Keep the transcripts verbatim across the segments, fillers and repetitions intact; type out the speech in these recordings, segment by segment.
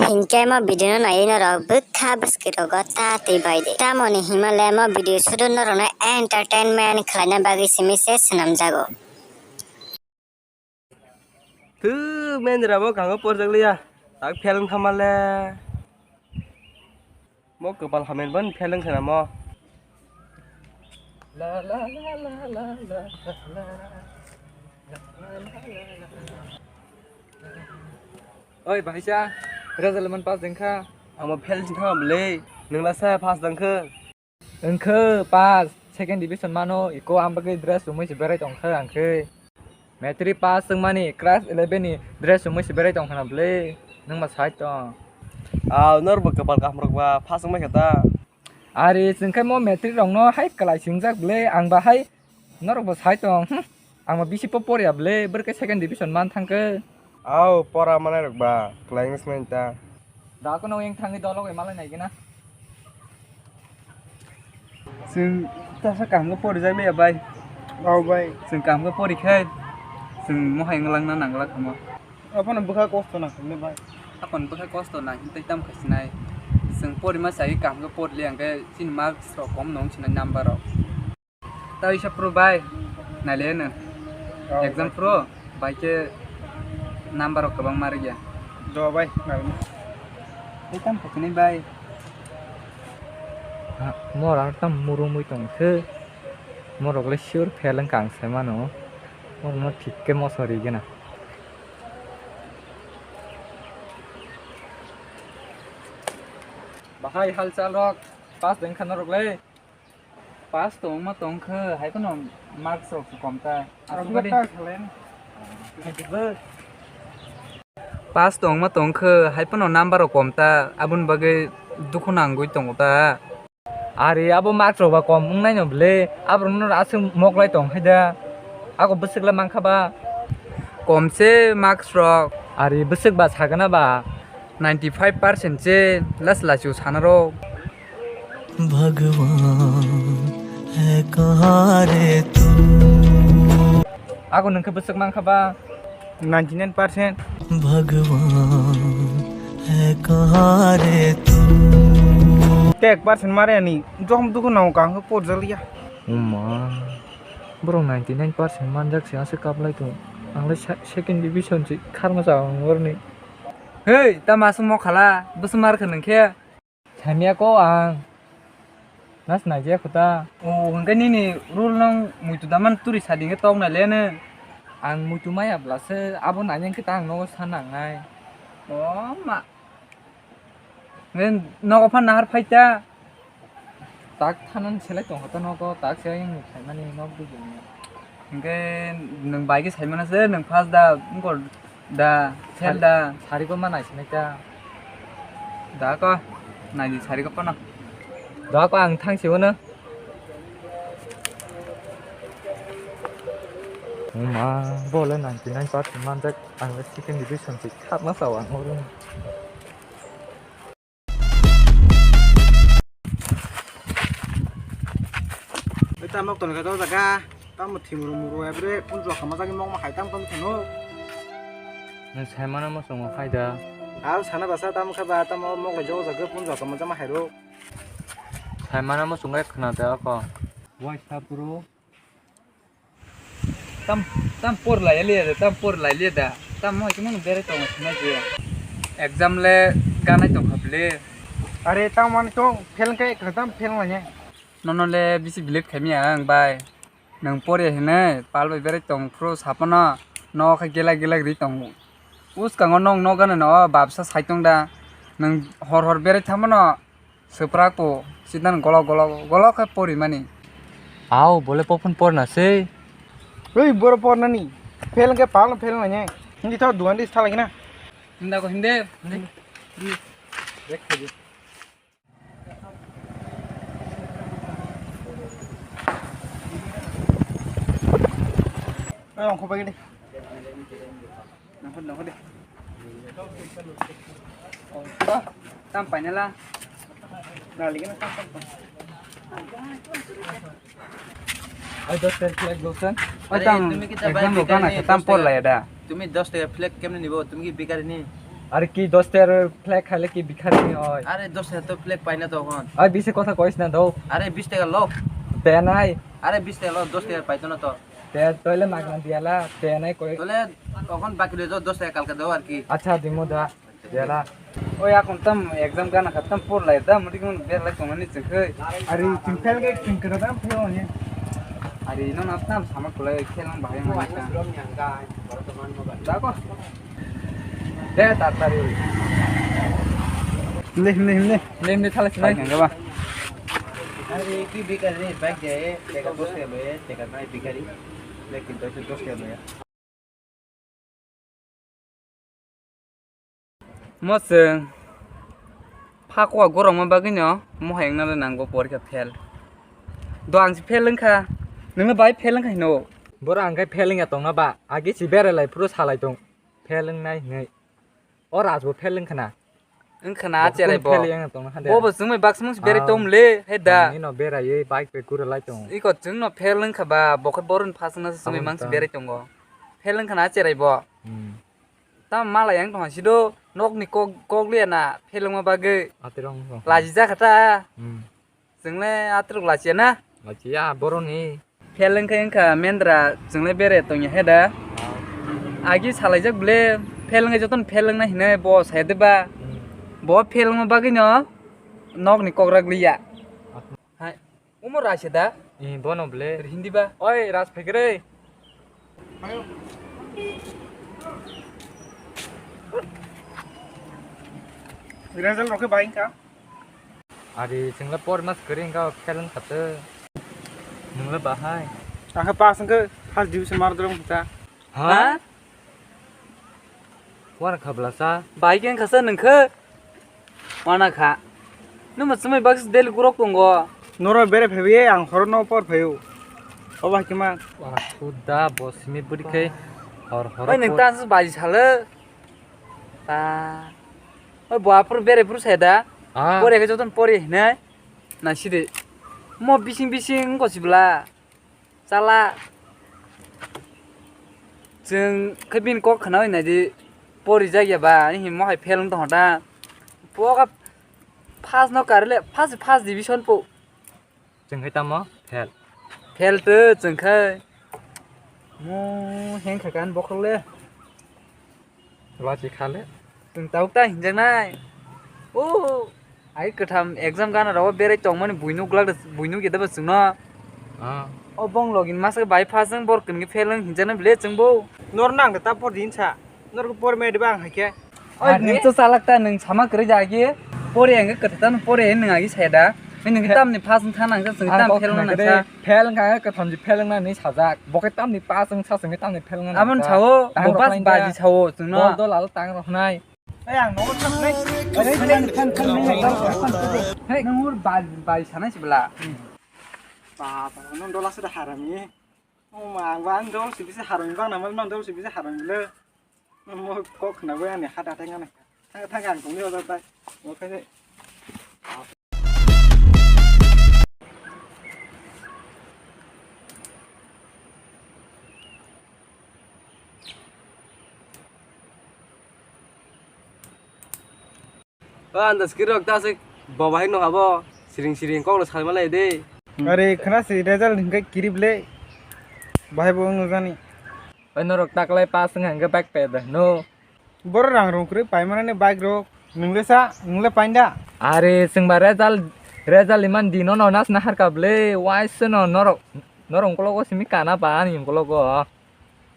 Hinkhe mo video no naiwi norok bwkha bwskwirogo ta twi bai di. Tamoni hinmale mo video sudu norokno entertainment khlaina bagwi simi se swnamjago. Thuu, mendra bo kango porjak liya. Tak pheleng thamale. Mo kwpal hamya bani pheleng khna mo. La la la la la la la. Oi bahaisa, result man pass dengkha. Amo pheleng thamale. Nwngla sa pass dengkha. Wngkhe pass, second division mano, eko ang bagwi dress romwi se berai tongkha ang khe. Matric pass wngmani class eleven ni dress romwi se berai tongkha na bwle, nwng ma sai tong. Aw, norok bo kwpal kaham rok ba, pass wngmai kha ta. Ari, chwng khe mo matric rok no hai kwlai swngjak bwle, ang ba hai norok bo sai tong. Hm. Ang ma bisi po poriya bwle, bwrwkhe second division man thangkhe. Aw, pora manai rok ba, kwlai wngwi swnai ta. Da kono wng thangwi dolok oi malai nai gina. Chwng tasa kaham khe porijakliya bai. Aw bai. Chwng kaham khe porikhai, chwng mohai wnglang na nangla khamo. Aphano bwkha kosto nang hwnwi bai. Aphano bwkha kosto nang hwnwi tei tamo khai sinai. Chwng porima sai kaham khe porli ang khe chini marks rok kom nong sinai number rok. Tei sa pro bai, naile no. Oh, exam bai. Pro, bai khe number rok kwbangma rwya. Do bai, naile. Tei tam phasinai bai. Ha, mora tam murumui tong khe. Morok le sure fail wngkha ang sai mano. Morokno thik khe moso rigena. Bahai halchal rok, pass wngkha norok le. Pass tongma tongkhe, hai phano marks rok se kom ta. Aswk bari. Pass tongma tongkhe, hai phano number rok kom ta, aboni bagwi dukhu nangwi tongo ta. Ari abo marks rok ba kom wngnai no bwle, aborok no aswk moklai tong hai da. Ako bwswk le mankha ba. Kom se marks rok. Ari bwswk ba sagana ba. Ninety five percent se last last o sana rok. Bhagwan hai kaha re tu. Ako nung khe bwswk mankha ba? Ninety nine percent. Bhagwan hai kaha re tu. Te ek percent mare ani. Jokhom dukhu nango kaham khe porjak liya. Oma. Borok ninety nine percent manjak se aswk kaplai tongo. Ang le se-, second division se kharma chao ang oroni. Hei, tamo aswk mokhala, bwswk mar kha nung khe? Saimya ko ang. Nas naijaya kho ta. O, hwnkhe nini rule nung muitu daman turi sadi hwnkhe tok nai le nung. Ang muitu maya bwla se, abo naijak khe ta ang nogo sa nangnai. O ma. Nge nogo phan nahar phai ta. Tak thanan selai tong kha ta nogo, tak se ayang nuk phaimani nok bujini. Hwnkhe nwng bai khe saimano se, nwng first da, wngkor da, fail da. Sari ko ma naisinai ta. Da ko, naidi sari ko phano. Da ko ang thang si bono. Ma, bo le ninety nine percent manjak, ang le second division se khatma sao ang oro. Tamo toni khe o jaga, tamo thimru muru ebre punjo kama jagi mokma hai tam tam thano. Nwng saimano muchungo hai da. Al sana basa tamo khe ba tamo mokle jo jaga punjo kama jama hai ro. Saimano muchungo khna da ako. Wai sapro. Tam, tam por lai liya da, tam por lai liya da. Tam mo kimo berai tongo sinai je. Exam le ganai tong kha bwle. Are tam man tong fail kai kha tam fail nanya. Nono le bisi bilet khaimya ang bai. Nang pore hene pal bai berai tong phro sapano no kha gela gela ri tongo. Uskango nong no gana no babsa sai tong da. Nang hor hor berai thamano. Swprak po, sidan golok, golok, golok khe porimani. Aw, bole pophun porna sei. Oi, boro pornani. Fail khe pal fail nanya. Hindi thao duan dis thalai na. Hinda ko hindi, hindi. Hindi. Dek khe. Oi, ongkho bagini. Nangkho, nangkho de. Oh, tam paina la. Na, lagi na tam, tam, tam. Oi, dos taka flag dosen. Oi, tam, তুমি কি তা exam bai lo kana bikari ni tam dos por taka? Laya da. তুমি দশ টাকা ফ্ল্যাগ কেমনে নিব? তুমি কি ভিখারি নি? Are ki dos taka flag khaile ki bikhari ni oi. Are dos taka to flag paina to hon. Ai bisi kotha kois na do. Are bis taka lo. Te nai. Are bis taka lo, dos taka paito na to. Te toile magna diala, te nai koi. Tole tokon baki le dos taka kalka do ar ki. Acha dimo da. Diala. Oi akon tam exam gana kha tam por lai da, mudi kun ber lai tongani chengkhoi. Are ching fel ge ching kra dam pheo ni. Are no na tam sama kulai khelang bahai ma ka. Da ko. De taratari. Himne, himne, himne. Himne, himne, thala sinai. Bike nang ba. Are ki bikari ni bike de, teka dos taka lo, teka nai bikari. Lekin to dos taka lo ya. Mo chwng pha kua gorokma bagwino mohai wngna le nango porikha fail. Do ang se fail wngkha, nwngle bai fail wngkha hino. Boro ang khe fail wngya tongna ba, agi si berai lai phuru salai tong. Fail wngnai hinwi. O raj bo fail wngkha na. Wngkha na, bo cherai bo. Fail wngya tongna kha de. Bo bo chwngmai baksa mungsi berai tong le, he da. Nino beraiwi bike bai gura lai tong. Iko chwngno fail wngkha ba, bo khe boroni phaswkna se chwngmai mangsi berai tongo. Fail wngkha na cherai bo. Hmm. Tamo malai ang tongha sido, nokni kok, kok liya na, fail wngma bagwi. Atirong tong. Laji jakha ta. Hmm. Chwngle atirok lachiya na? Lachiya, boroni. Fail wngkha, wngkha, mendra, chwngle bere tongya he da. Agi salaijak bole, fail wngkha jotono fail wngna hinwi bo saya de ba. Hmm. Bo fail wngma bagwino nokni kokrak liya. Hai, omo raise da? Eh, bono bole. Hindi ba? Oi, ras phegre. Result rokhe bai wngkha. Ari chwngla por mas kwrwi wngkha, fail wngkha tw. Nwngla bahai? Ang khe pass wngkhe, first division mar dorong kha. Ha? Wana kha bwlasa? Bai khe wngkha sa nwng khe? Wana kha. Nwng ma chumai baksa daily gurok tongo. Noro bere phaibai ang horo no por phaio. Oba kima. Wa khuda bo simi budi khe hor horo. Oi nwng por. Ta baji salo. Ta. Oi bo apur bere pur sai da. Ah. Pore khe joton pore hinai. Na sidi. Mo bising bising ko sibla. Chala. Chwng khe bini kok khnawi naidi, pori jak ya ba, ani himo hai fail wng tong da. Poka first no karle, first, first division po. Chwng khe tamo fail. Fail to chwng khe. Mo heng kha kan bokhok le. Lachi khale. Chwng tabuk ta hinjaknai. O, ai kwtham exam gana rogo berai tongmani buino glak de, buino gede ba chwngno. Ah. O bong login masa bai phasang bor kwngi pheleng hinjaknai bele chwngbo. Nor nang de ta por din sa. Nor ko por me de bang haike. Oi, nwng to salak ta, nwng sama kwrwi jagi. Pori ang kwtham pori nwng agi seda. Nwng tamni phasang thanang sa chwng tam pheleng nang sa. Fail wngkha khe kwtham ji fail wngna hinwi sajak. Bo khe tamni pass wng sa chwngwi tamni fail wngna nangkha. Aboni sao, bo pass baji sao chwngno. Bol dol alo tang roknai. Ei ang nogo thangnai. Hey, nwng ur baji, baji sanai sibla. Ba, ba, nwng dola sida harami. O ma, ang ba ang dol sibisa harami bang nama nwng dol sibisa harami le. Mo kok khna bai ani hata tengana. Thang thang ang tongni oda tai. Mo khe. O andas kirok ta aswk bobo hai no habo siring siring kok no salma lai de. Are khna si result hingke kirip le. Bahai bo wng jani. Oi norok taklai pass wng hangke bike pe da no. Boro rang rung kwrwi paimanani bike rok. Nwng le sa, nwng le painda? Are chwng ba result, result iman dino no nas nahar ka bwle, waisa no norok, norok unkologo simi kana ba ani unkologo.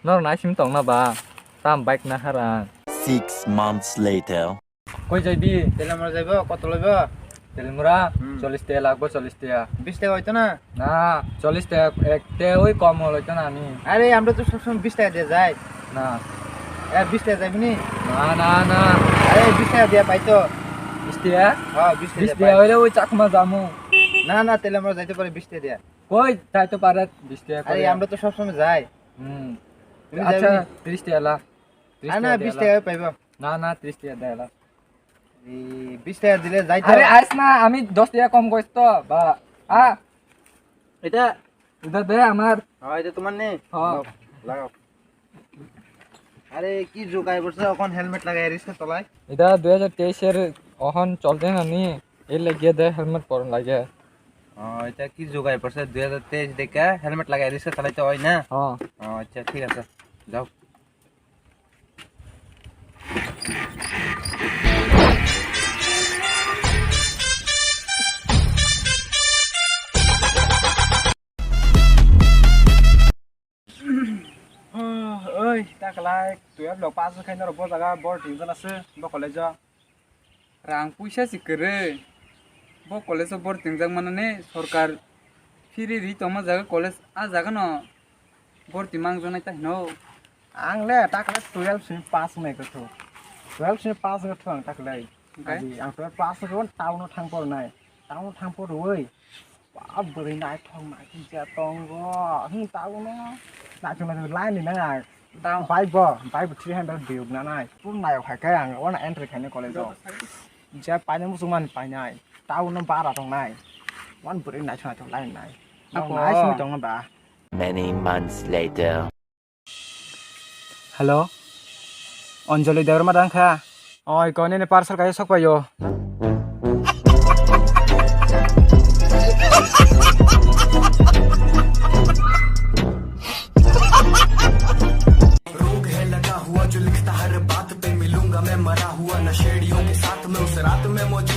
Norok nai simi tongna ba, tam bike nahar ang. Six months later. Koi jaibi? Telamra jaibo, kotolo bo? Telamra, hmm, chollish taka lagbo, chollish taka. Bish taka hoito na? Na, chollish taka, ek taka oi kom hoito na ani. Are, amra to sob somoy bish taka diya jai. Na. E, bish taka jai bini? Na, na, na. Are, bish taka diya paito. Bish taka? Ha, bish taka diya paito. Bish taka hoile oi chakma jamu. Na, na, Telamra jaito pare bish taka diya. Koi jaito pare bish taka koi. Are, amra to sob somoy jai. Hmm. Bini jai bini? Acha, trish taka la. Trish taka diya la. Ana, bish taka paibo. Na, na, trish taka diya la. Ee, bish taka dile jai to. Are, ais na, ami dos taka kom gosto, ba. A. Eta. Eta de amar. Ha, eta tomar ne? Ha. Lagao, lagao. আরে কি যুগ আই পড়ছে, এখন হেলমেট লাগাই রিস্কে চালাই। এটা দুই হাজার তেইশের অখন চলতে না নি, এর লাগিয়ে দে হেলমেট পরন লাগে। ও, এটা কি যুগ আই পড়ছে, দুই হাজার তেইশ দেখে হেলমেট লাগাই রিস্কে চালাইতে হয় না? হ্যাঁ। ও, আচ্ছা, ঠিক আছে, যাও। Oi, ta kwlai twelve lo pass khaina rok bo jaga bor tingjana se bo college o. Rang puisa si kwrwi. Bo college o bor tingjak manani sorkar free ri tongma jaga college a jaga no bor ti mang jonai ta hino. Ang le ta kwlai twelve sini pass nai kwthu. Twelve sini pass kwthu ang ta kwlai. Oke. Adi ang twelve pass kwthu town o thang por nai. Town o thang por oi. Ba, bwrwi naithok naithok se tongo. Hmm, tabukno naithok naithok line ni nang. Tamo. Bike bo, bike bo three hundred diyok nanai. Pun nayok hai khe ang wana entry khainai college o. Je painai muchung mani painai. Tabukno bara tongnai. Wan bwrwi naithok naithok line nai. Ako. Nai simi tongo ba. Many months later. Hello, Anjali Debbarma dang kha? Oi, ko nini parcel kai sok paio. रोग है लगा हुआ जो लिखता हर बात पे, मिलूंगा मैं मरा हुआ नशेड़ियों के साथ में उस रात में मौजूद।